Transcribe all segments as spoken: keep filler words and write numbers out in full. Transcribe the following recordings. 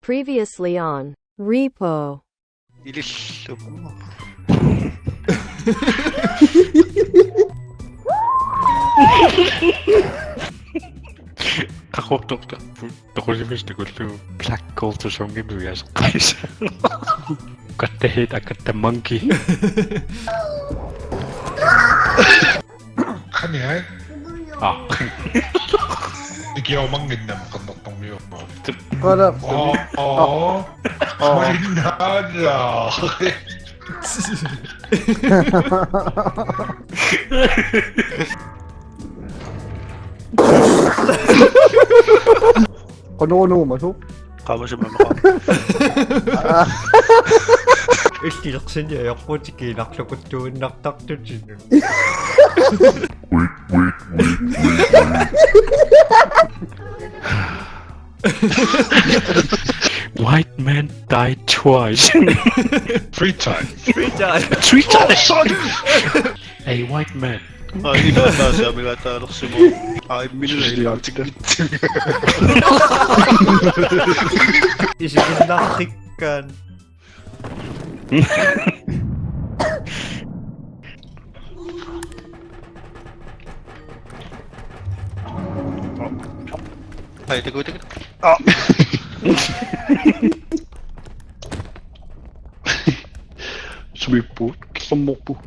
Previously on Repo. Ilillugu. Qaqortortarput toqusimista kullu Black Gold Song-imi ujaseqqaisa. Got the head, I got the monkey. Qani ai? Ah. Ikiormannginnama qernertorniormaa. Qala. Oh, oh. Oh. Malinnaala. Qanoq nuumasu? Qaamasimamaqaaq. Illilersinni ajorputik ilarlukuttuinnartartutinnut. Wait, wait, wait, wait, wait. White man died twice. Three times. Three times. Three times. Oh, sorry. A white man. Ai, ila taasa amigaataalersimaarpoq. Ai, minut ila. Isiginnarrikkaan. Ai, taku, taku. Ah. Sumiippugut, kissammoorpugut.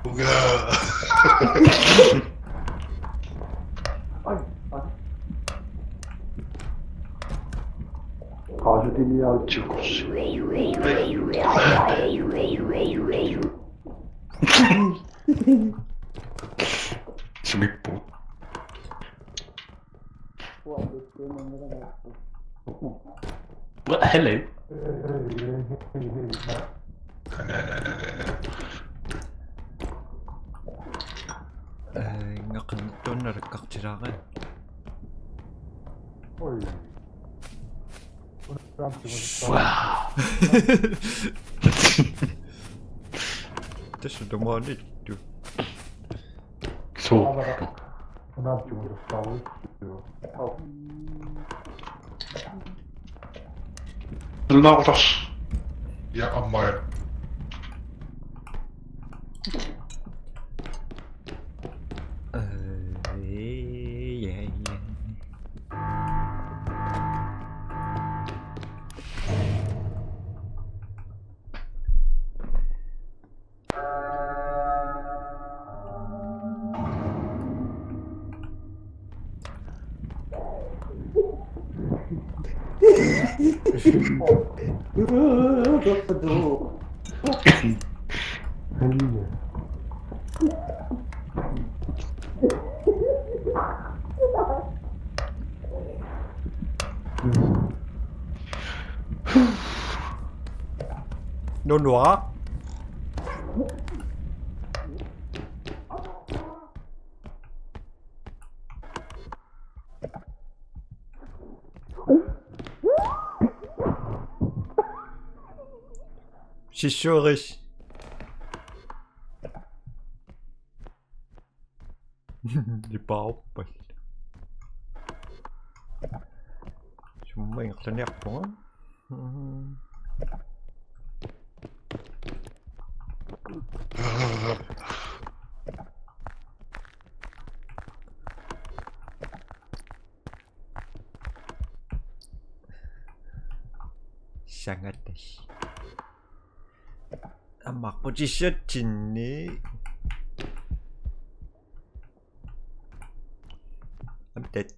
Uga. Qaasutiniarutsigu. Sumiippugut. What? Hello. Eh, ngaqin tunna rakkartilaaqi. Oi. Wow. Tassa tamaaniittoq. Suu. Naaqutas. Ja, ammai. Øh, ja, ja. Nunua. Sissueris. Nipaaruppat. Summa ingerlaniarpunga. Sangatas. Aamma qutissatsinni. I'm dead.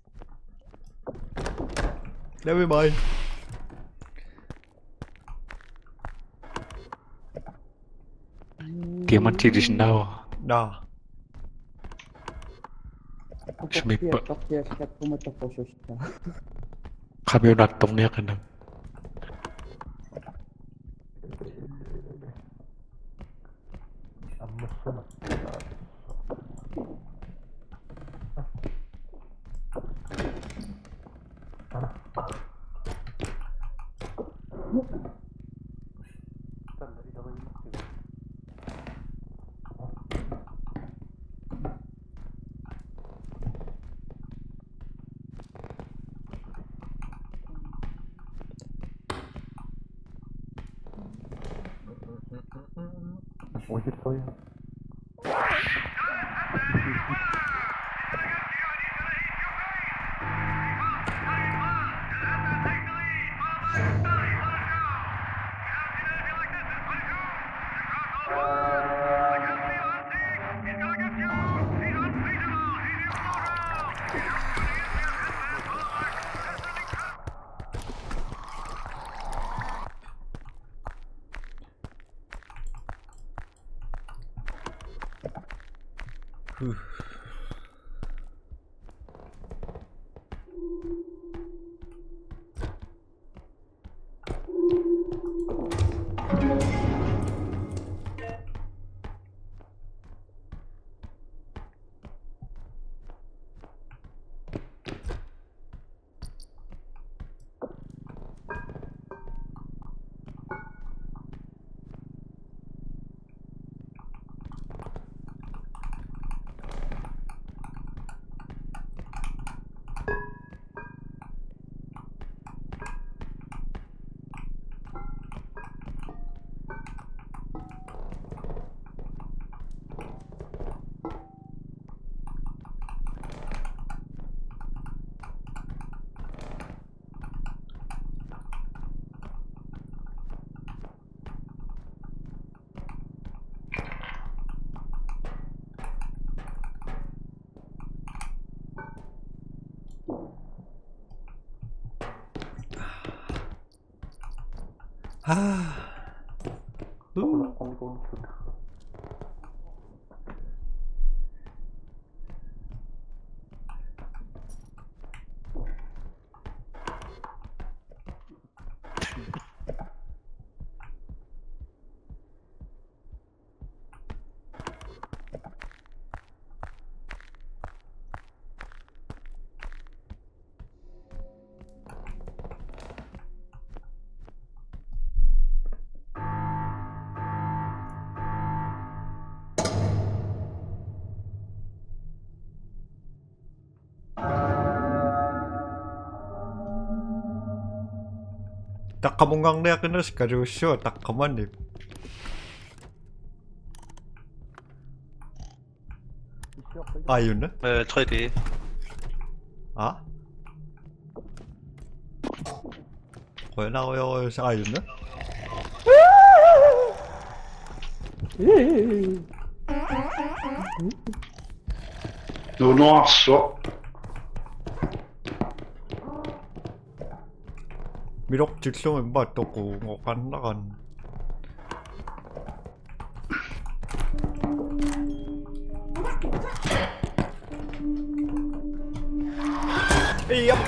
Never mind. Diamantilisinnaavara. Naa. Sumippa. Qamiunartorniaqinaq. What you play? Taqqamungarniaqinas kaluussuaq taqqamanip. Aajuna? Øh, tre D. Ah? Qujanarujorujussuaq, aajuna? Nunuarsuaq. Milortillumi immaqa toquunngooqannarani. Iap.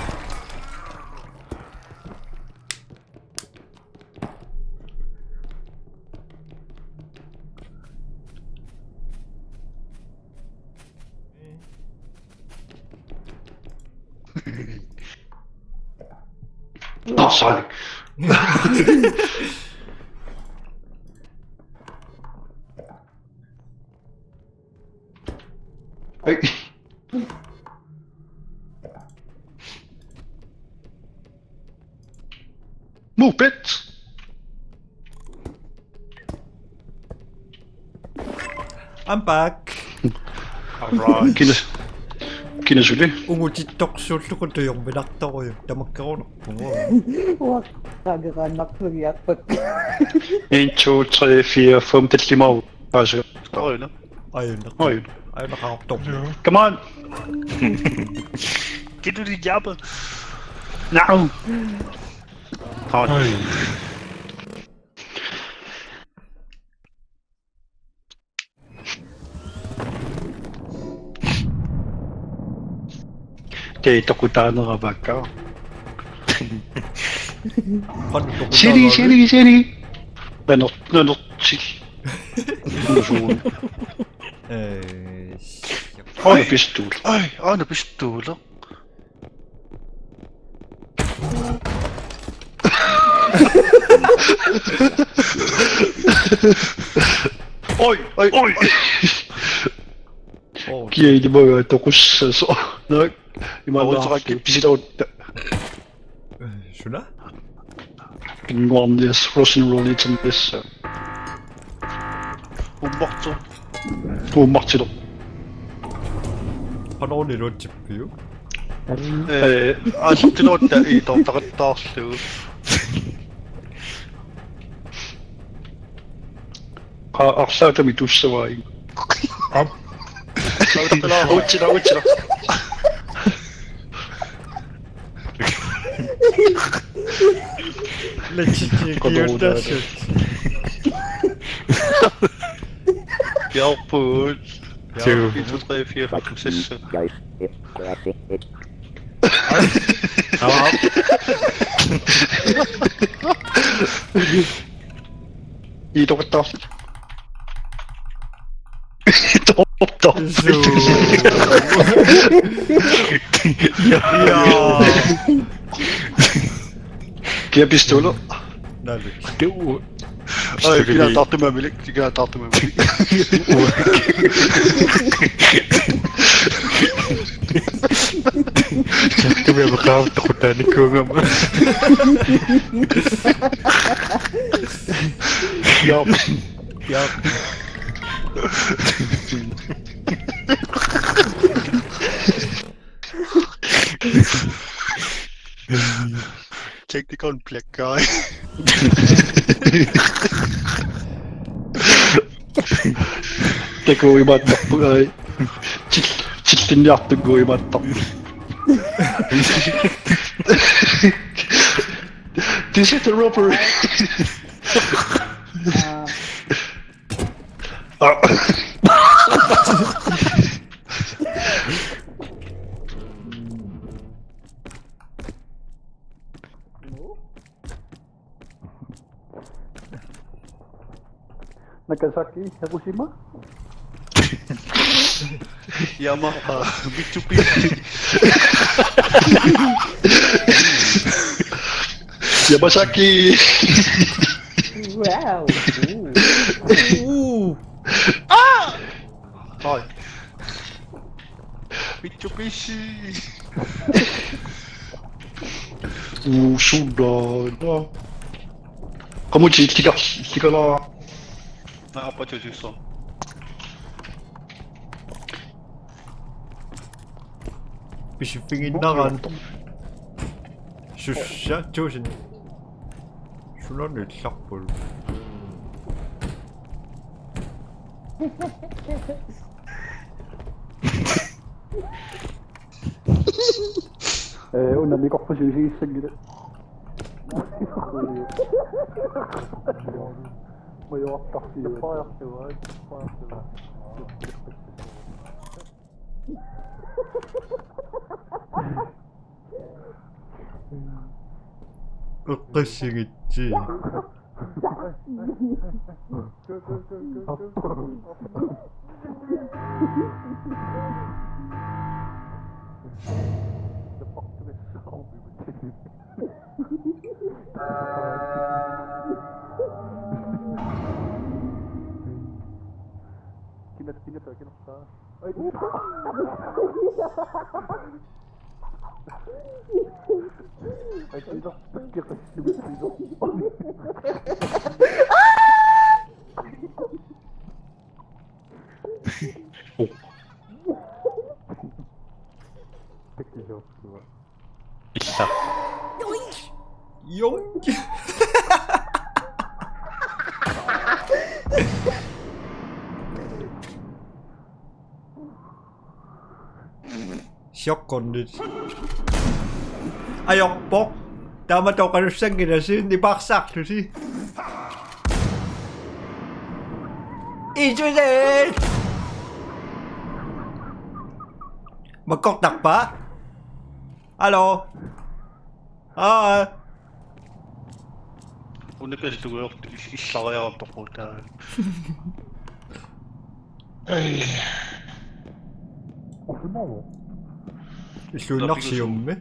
Nå, sorry. Øj. Move, bitch. I'm back. All right. Kina, kina suli? Ungutittorsuullugu tujorminartorujuk tamakkerunarpugut. Uanga qaangeeraannarlugiarput. En, to, tre, fire, fem, det er lige meget. Faktisk. Aajuna. Aajuna. Aajuna. Aajuna qaartoq. Come on. Get to the job. Now. Oj. Tee toqutaaneravakka. Qanoq toqutaaneravit? Sili, sili, sili. Nanor-, nanorsi. Nusuun. Øh, Aana pistuul. Oj, aana pistuul. Oj, oj, oj. Åh, kia ilimoja toqussasoq. Nå, ima. Oj, oj, oj, pisilautta. Øh, suna? Pinnguarniassaq Frozen Roll Eater. Yes. Um, Porto. Kuummartilu. Qanoq iluatsippiuk? Ee, aallartilerutta iitoortaqattaarlugu. Qa-, arlaatami tussavai. Am. Utsila, utsila. Legit kiutasut. Piarput. Tiu. En, to, tre, fire, fem, seks, syv. Iitoqattaarlugu. Tortor. Suu. Ja. Kia pistolo. Naaluk. Tuu. Ai, pistoli. Kina tartumamilik, kina tartumamilik. Tartumamilik qaavtoqutaanikuugama. Ja. Ja. Technical black guy. Takuimaattarpunga. Til-, tillinniartukuimaattarpunga. This is the robbery. Ah. Nagasaki, Hiroshima? Yamaha, Mitsubishi. Yamazaki. Wow. Ooh. Ooh. Ah! Hi. Mitsubishi. Uu, sulla. Qamuti, tika, tika la. Naa, appatussuussaaq. Pisiffiginnaraat. Sussa, tusind. Sunaluunniit illarput. Ee, una mikorpusi isigissanngilaq. Majuartarfiuat. Eqqissigitsi. Issa. Yoink. Sioqqunnik. Ajorpoq. Taamatut oqalussanngilasi, nipaarsaarlusi. Isusi! Makkortarpa? Hallo? Aa. Unakasitugujoq illariartoqqutaa. Ei. Usunavo. Illuinnarsiummi.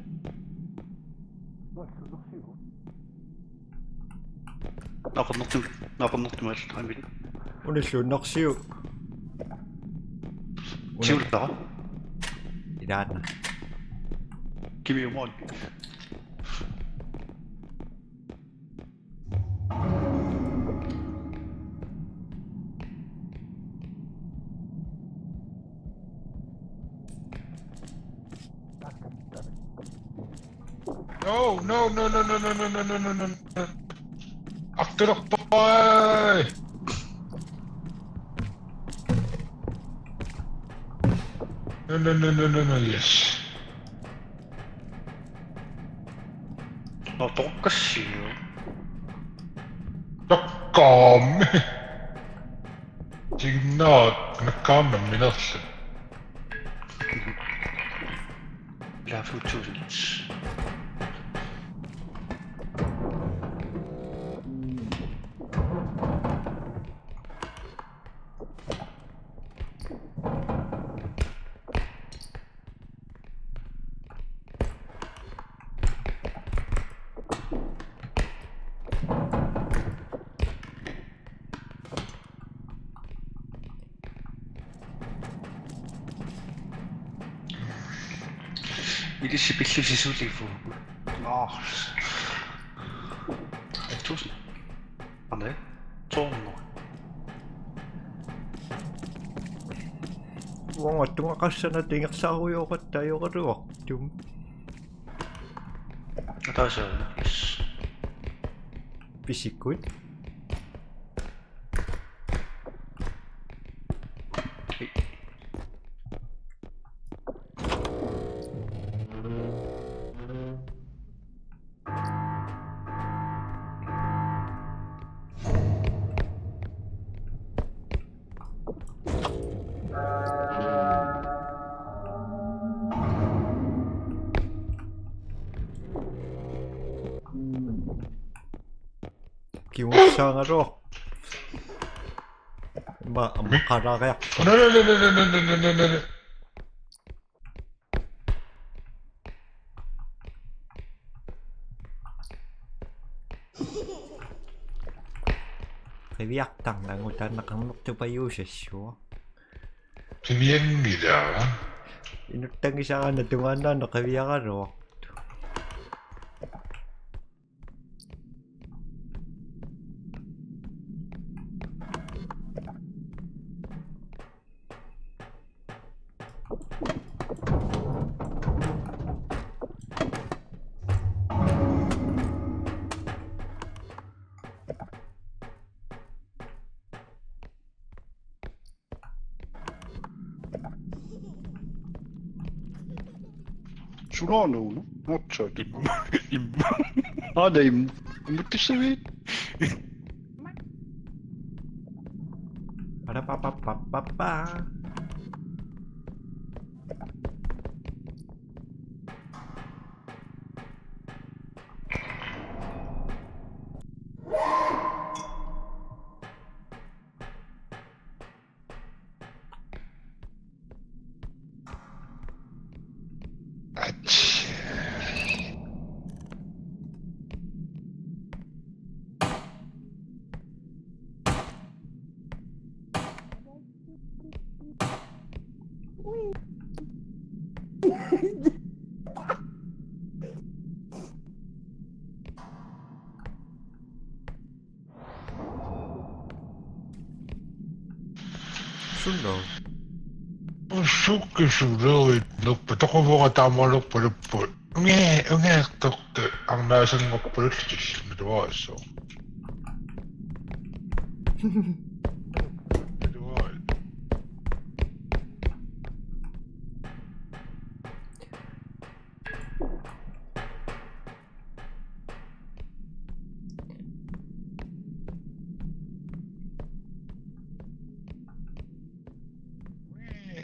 Naqornertum, naqornertumaal amil. Una illuinnarsiuk. Una. Siulleqaaq. Ilaanna. Kimiumoon. Oh, no, no, no, no, no, no, no, no, no, no, no. Artulerpai! No, no, no, no, no, no, yes. Nå, tokkassiu. Tokkaam. Signal, nakkaam minersa. Ila fem tusind. Ilissi pillusi sulivu. Nå. Tusind. Anne. To hundrede. Uanga tungaqassana tingersarujoqattaajoraluartum. Ataasaa. Pisikkut. Kiussaagaluaq. Ima, ima qalaariarpa. No, no, no, no. Qiviartarnagu taanna qernertupajuusassuaq. Qivianngilaa. Inuttanngisara natungaannaana qiviaraluartoq. Sulaarlugu, no? Aatsaat. Imma, imma. Aana im-, immattussavit. Parapapapapapa. Suno. Ussukki sulerit nuppa toquvoqa taamaluppaluppu. Unge, ungeertortu arnaasanngorpalullutillu miluarissuaq. Miluarit.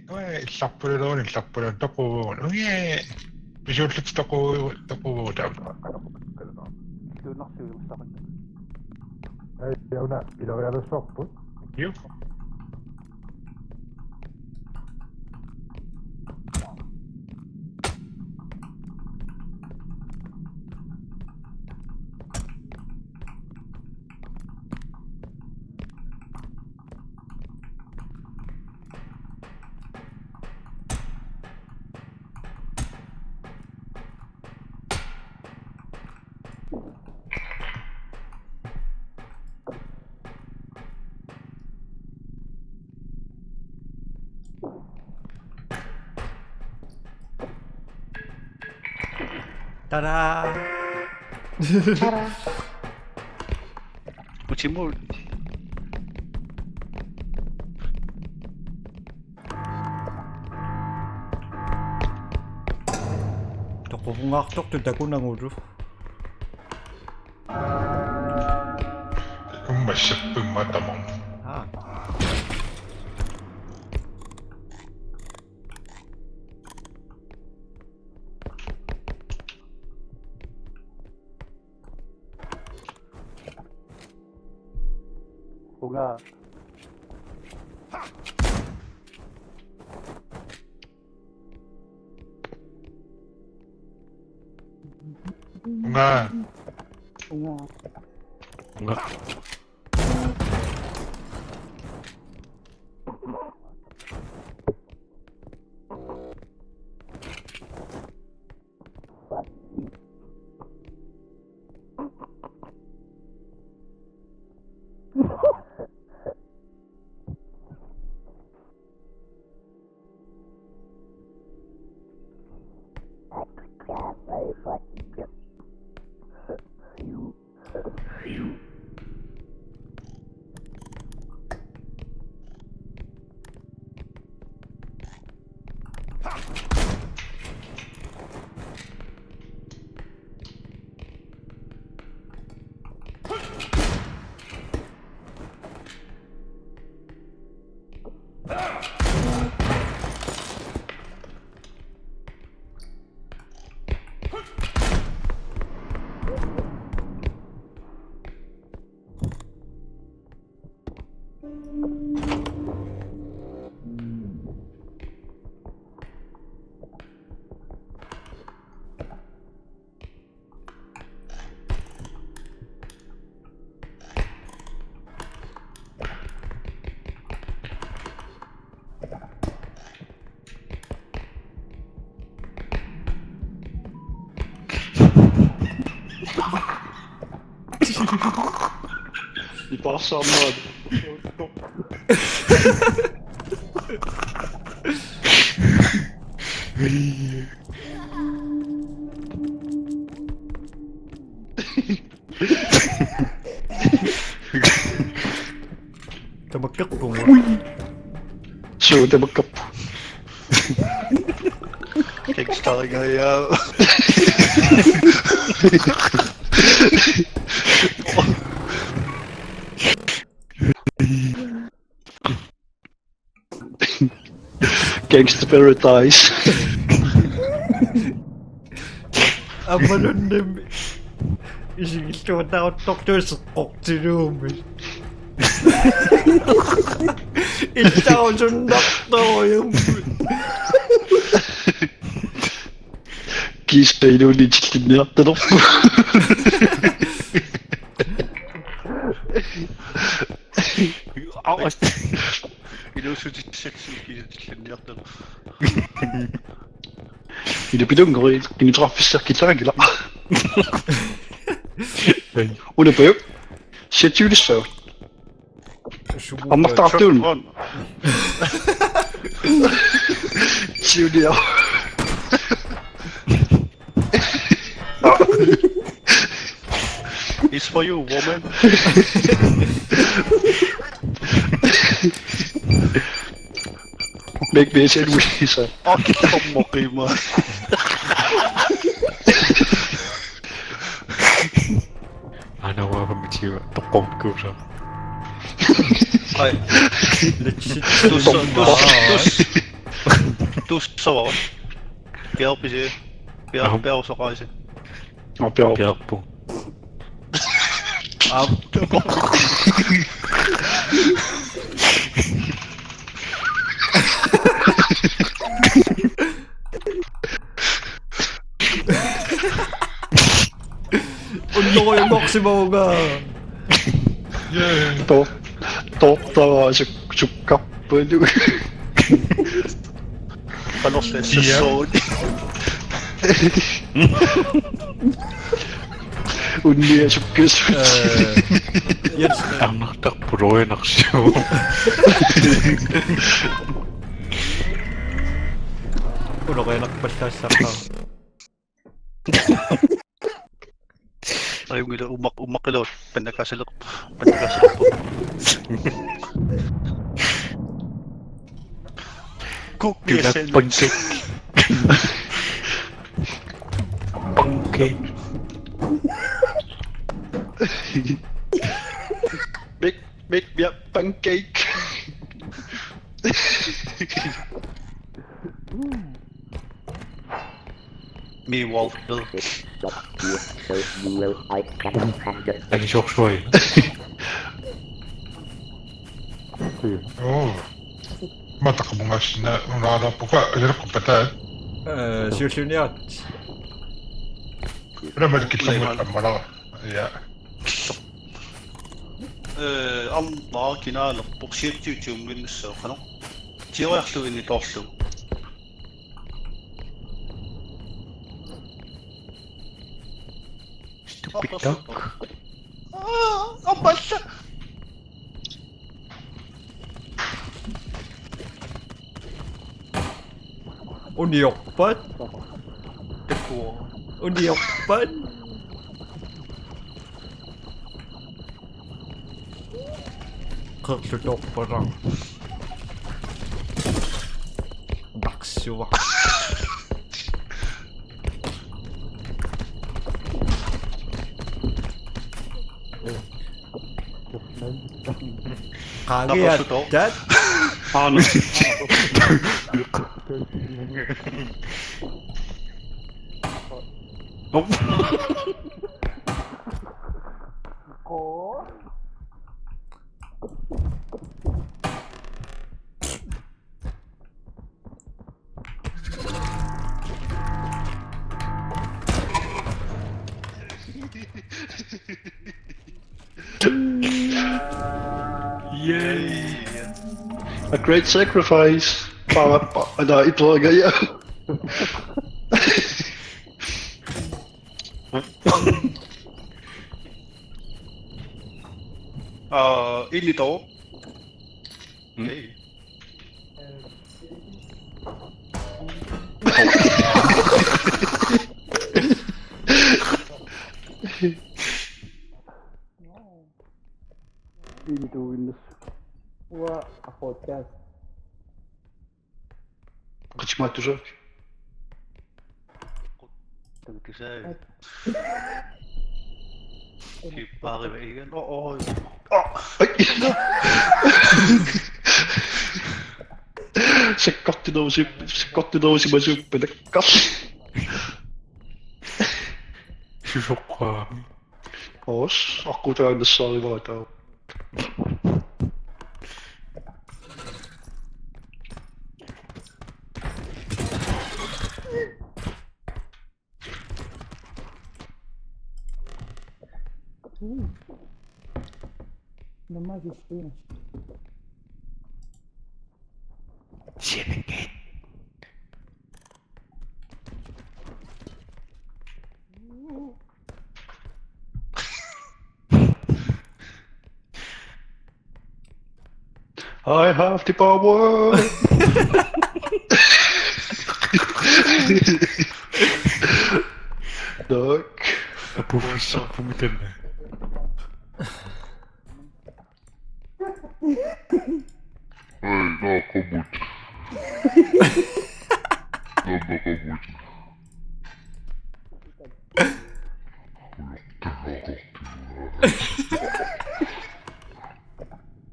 Ui, ui, illarpulluunniit, illarpulluunniit, toquvugut. Ui. Pisuullutit toquvugut, toquvugut taama. Tuunnarsiuimissaqanngilaq. Ai, una, ilorialussuarput. Ju. Tada! Utimut. Toqungaartortut takunagulu. Ummassappi matama. Aa. Unga. Unga. Unga. Unga. Ipaassaarnaat. Tamakkerpunga. Suu, tamakkerpunga. Gangsteringajaavoq. Gangster Paradise. Aammalunnim isigilluataaruttortuusoq qortiluumi. Illausunnartorujummi. Kiisa iluunniit tillinniartalerpugut. Au, ast. Iluussutissatsinnik kiisa tillinniartalerpugut. Ila pilunngori, kinitraffissaq kitaagila. Una pajuk. Siatsiulissaaq. Ammartaartuun. Siulia. It's for you, woman. Make me a sandwich. Aa, kikkormoqima. Aana uanga mittiga toqqorkuusa. Ai. Legit. Tussa, tussa, tussa. Tussa va? Piarpisi. Piar-, aham. Piarusoqaasi. Aa, piar-, piarpu. Aap. Unnorujumoorsimavunga. Tor-, tortara suk-, sukkarpaluk. Panorlu. Ia. Sassuut. Unnia sukkasut. Eh, yes. Ammartarput uinarsivoq. Ulorianarpallaassappaa. Ajunngilaq, ummaq-, ummaqqilagut, pannakaasaleq-, pannakaasaleqarpoq. Cookie. Kina sandwich. Pancake. Pancake. Make, make me a pancake. Me wolf. Agisoorsuai. Oo. Mataqamungaassinnaanngilaq, ileqquppataa. Ee, siulliuniarlutit. Una malikillugu ammalaa. Ja. Ee, arnaq kinaanerpoq, siatsiutiumminnassaaq qanoq. Tioriarlugu initoorlugu. Stupid dog. Aa, ammalla. Uniorpat. Takua. Uniorpat. Qerlutoorpara. Naksuaq. Qaangiattaaq. Aana. Yay! A great sacrifice. Ba, ba, ba, ana itlanga ya. Uh, initoq. Hmm? Hey. Initoq windows. Ua, a podcast. Qitimaattusaak. Takutisai. Sippaariva igen. Oh, oh. Oh. Ai. Sakkortunerusip-, sakkortunerusimasuuppat nakkarli. Susoqqaami. Os, aqqutaannassarivara taava. Nummer fifteen. Shit again. I have the power. Look. Apu, sappu miten. Ei, naa qamut. Naa qamut.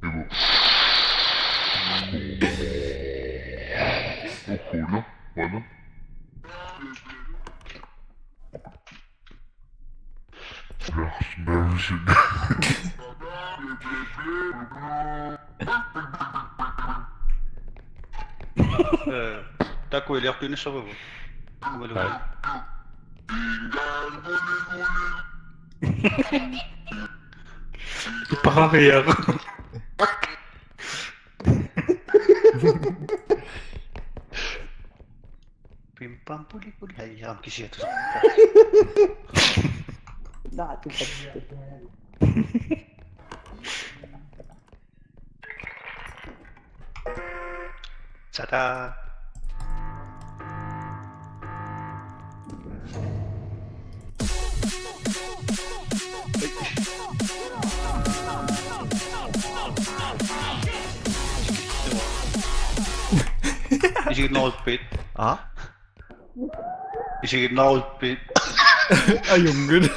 Ima. Ukuna, mana? Eh, takuiliartuinissarput. Umalu. Ai. Ipaqariaq. Pim pam puli puli. Ai, aamma kisiat. Naa, tu pam. Tada. Isiginnaarpit. Aa? Isiginnaarpit. Ajunngilaq.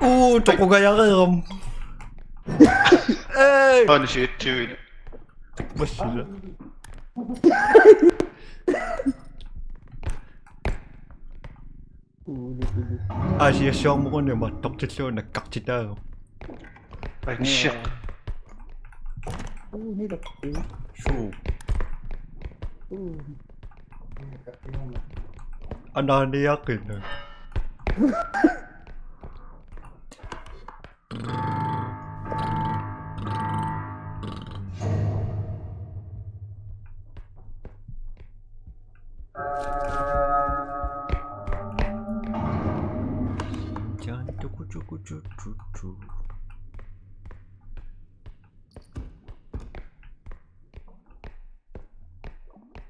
Uu, toqungajareeramik. Ei! Aani siittuini. Massila. Aasiassuarmut una mattortillugu nakkartitaagu. Ai, nissaq. Suu. Anaaniaqina.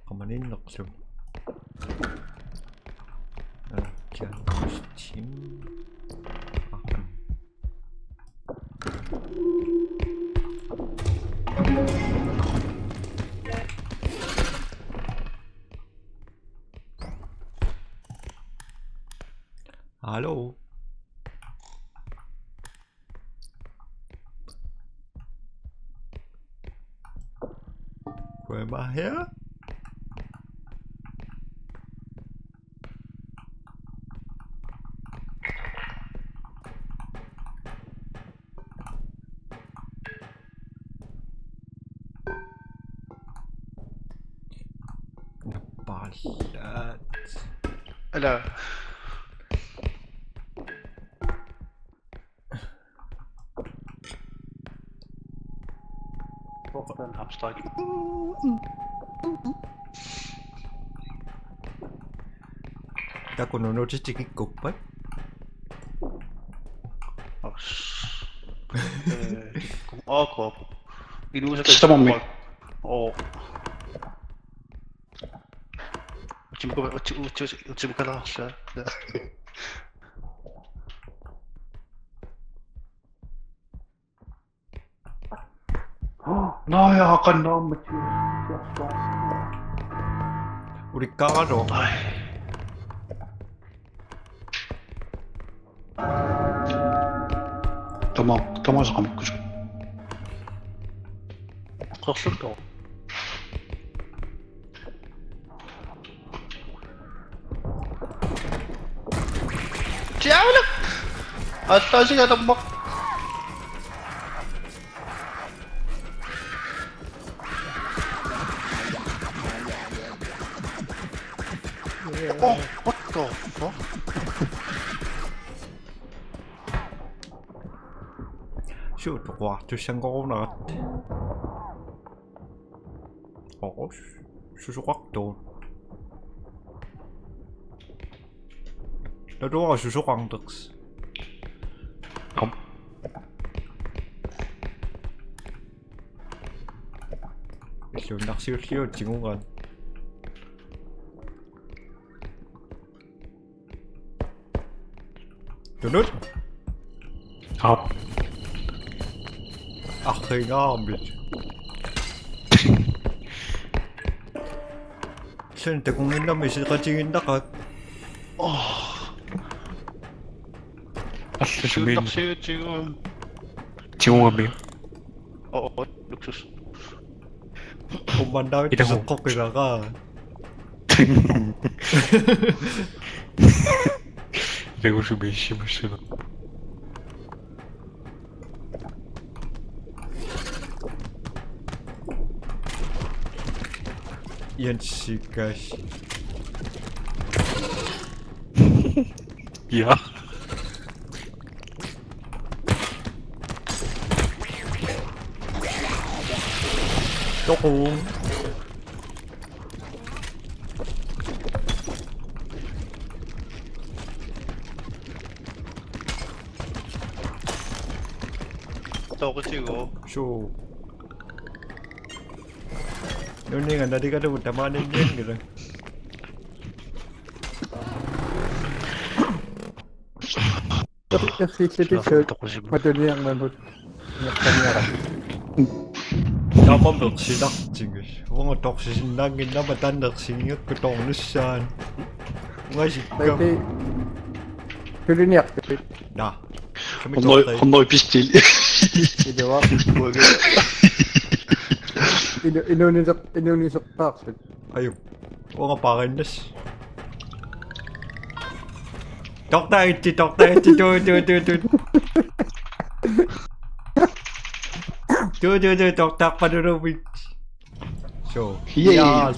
Qamaninnerlu. Alakkiartustim. Ahan. Hallo? Hvem er her? Nappallaat. Eller. Fucking hamster. Takuuk nunutsinni tikikkuppat. Os. Eh, kun A K. Inuusa. Tamarmik. Oo. Utimko, uti-, uti-, uti-, utimkalaarsa. Nå, jeg har godt nok, Mathias. Ulikkaaratu. Ej. Tama-, tamaasa qamikkusu. Qerlullugu. Tiaula! Allaasiga tamma. Oh, what the fuck? Suut toquartussanngorunaratta. Oqus. Susoqartoq. Naluara susoqartoq. Kom. Illuinnarsiulliutsinnguugaat. Tunut? Aap. Arriingaarmik. Sen takunnginnami iseqatigiinnaqaat. Oh. Allasumi. Siunnersiutsigu. Tigugami. Oh, oh, luksus. Ummannaavit. Ilagu. Soqqoqqilaraa. Ilagu sumiissimassanerpoq. Jensikas. Ja. Toqu. Toqusigu. Suu. Nuninga naligalugu tamaaniinnianngilaq. Ersiillitissut. Toqusigu. Matuniarnanut. Niaqqaniara. Taama ersilartigu. Uanga torsisinnaannginnama taanna ersinngikkutornissaanut. Ungasikka. Baby. Tuliniarpit. Naa. Hundrede, hundrede bestil. Ilua. Inu, inuunisoq, inuunisoqaarpit. Aju. Uanga paarinnas. Tortagitti, tortagitti, tu, tu, tu, tu. Tu, tu, tu, tortaarpalulluunniit. So. Yay. Jaa.